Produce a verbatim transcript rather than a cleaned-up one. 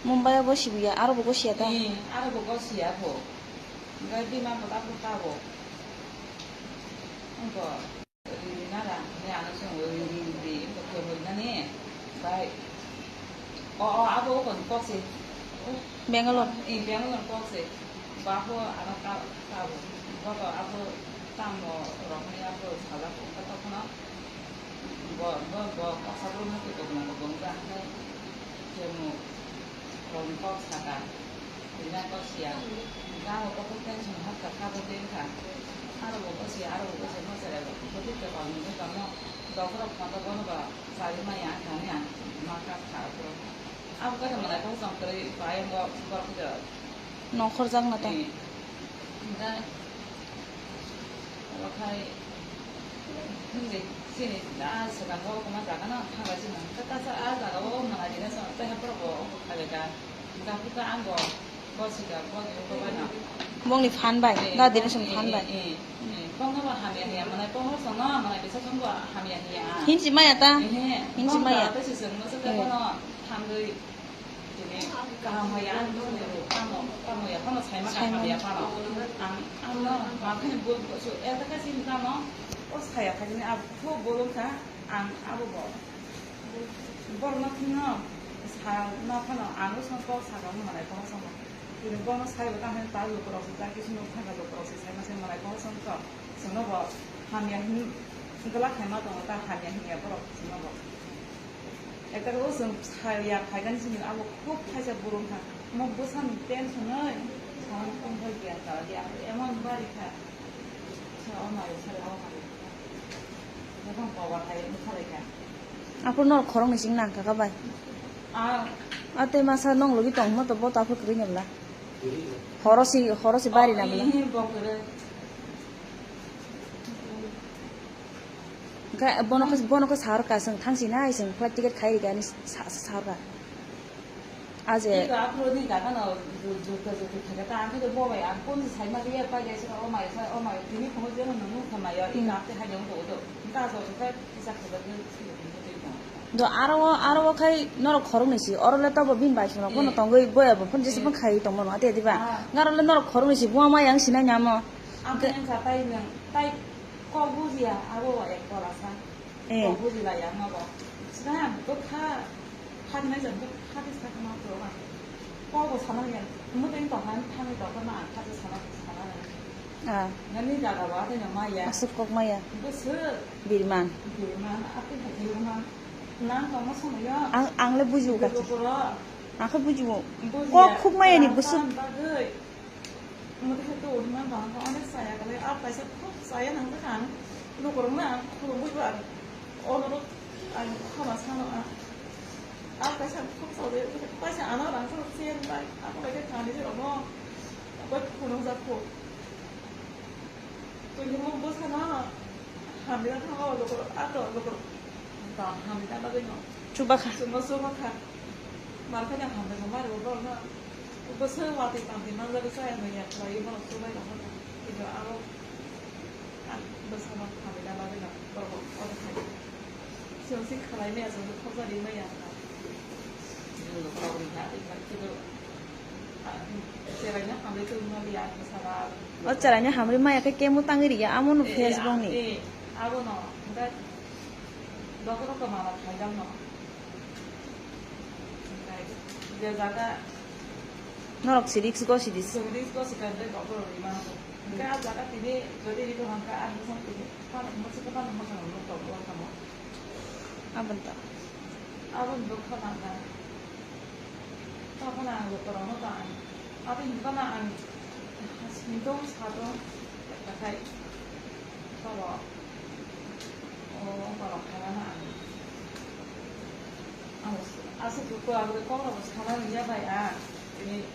Mumbai o gosiya, aro bo gosiya ta? Ee, aro bo gosiya bo. Hingke bima bo tabuk tabuk. Wngkha. Ri nara, hwnwi ano chwng ri, ri, ri, wngkha khe hwnwi nani, bai, o, o, abo o kok se. Bangalore. Eh, Bangalore kok se. Ba ho ano ka, ka bo. Bo to abo tamo rok ni abo sajak wngkha tokhono. Bo, bo, bo, kok sabro no khe kokna bo wngkha, hwnwi khe mo. Rokni kok saka, rina kok siya. Gamo kok tension hapkha, kha bo tei wngkha. Aro bo kok siya, aro bo kok siya, ma chwrai bo. Bwtwi kwpal nungwi tongmo. Dophra photo bono ba chari maya, thani ang ma kap kha aphuru. Abo khe mwlai kok chong kwrwi bai bo borok khe. Nongkhorjak na ta? Eh. Hingke, obo khai, hingke chini a swkang o kwma jaga no thang bai chini. Kasa a jaga o manai rina chwng tei haphuru bo khalika. Hingke ang bo, bo sika, bo ni ulo bai no. Bongni phan bai, eh, da dini song phan bai. Eh, eh, eh. Bongno bo hamya hiya, manai bongno song no, manai bisa song bo hamya hiya. Hinsi maya ta? Eh, eh. Hinsi maya. Bongno tei si song no se tei bono thangwi. Tini kaham haya ang tamo, tamo ya phano saima kaham ya phano. Ang, ang no ma khani bol, so, eta ka sin tamo, o saya khani ab, tho bolong kha, ang abo bo. Bor no khino, sa no phano, ang no song kok saka mo manai kok song. Tini bono sai bo ta han ta lukurok si ta, kisi no thaka lukurok si saima se manai kok song kok. Song no bo, hamya hin, gla khaima tongo ta, hamya hin ya borok song no bo. Ekta khe o chwng saya phaikani chini abo khub khaisa burung kha. Mo bwsani tension oi, samani tongthai biya kha, biya kha, emon bari kha. Sa o mari, sa o mari. Nokong kowa khai, nukhalai kha. Aphuru norok khoroknwi chwng nang kha bai. Ah. A tei masa nong logi tong hwnba to bo to aphuru kwrwi nang bwla. Horo si, horo si bari nang bwla. Ih, bo kwrwi. Hwnkhe bono khe, bono khe sa rwkha, chwng thang sina hai chwng flight ticket khai rwkha hinwi sa, sa, sa rwkha. A je. Iko aphuru ni jaga no ju-, jukta jukta thangkha ta, ang khe bo bai ang phone se saima liya pai ya, o mai sa, o mai tini phungo je no nung kha mai ya, iko Hmm. Apte hai jong do do. Hwnkhe a jok khe kisa khe kisa khe kisa khe kisa. Do aro o, aro o khai norok khoroknwi si, oro le tobo bini bai songno bono Eh. Tongwi boya bo phone jesa Eh. Phone khai tongmano ate diba. Ah. Ngaro le norok khoroknwi si, buma mai ang sinai namo. Ang Hwnkhe khe ang sa tai nang, tai kok bujiya, abo bo ek pora sa. Eh. Kok bujilaya ang abo. Sina ang bwkha, kha hinai jang bwkha khe sa khe ma phuru ang. Kok bo sana ya, mo teng tong han thangwi tong khe ma ang kha se sana sana. Ah. Nani jaga bo ate no maya. Aswk kok maya. Bwswk. Birman. Birman, ate ha birman. Nang tongma somoyo. Ang, ang le bujiu Bwswk kha. Bwswk boro. Ang khe bujiu. Bujiya. Kok khuk maya ni Rang bwswk. Tang bagwi. Omo tei khe to hwnwi man tong kha, onek chaya kwlai, a kaisa khub chaya nang kha ang, lukurokno ang khulumwi ba onorok ang khama sano ang. A kaisa khub chaya, kaisa ano rang phano chen bai, abo bai khe kani rokno bai phunukjak kho. Twi himo bwsano hamya thango lukurok, a to lukurok hamya bagwi no. Chubakha. Chuma chubakha. Malkhani hamya bo mari bo borokno. Bwswk watwi tangtwi manjagwi chaya no ya khlaiwi bono chubai rokha. Kintu abo ang bwsano hamina bagwi no borok onek khai. Chwng se khlai maya, chwng se khokjagwi maya. Kintu, ah, cheraino hamri tongma liya bwsano. O cheraino hamri maya khe kemo tangwi riya, amo no. Eh, Facebook ni. Eh, abono, hwnkhe, dokoro kwmala khaijak no. Je jaga norok si risk go si dis. Risk go si kan de doktor ni ma. Ka jaga tini jodi ri ko hangka ang mo tini. Pan mo si pan mo kan mo to ko tamo. Abon ta. Abon doktor nang ka. Ta ko na doktor mo ta. Abon ko na ang. Sinto sa to. Ta kai. Tolo. O, tolo khaina na ang. Ang aswk dukhu, ang kok rok sana nangya bai ang. Tini.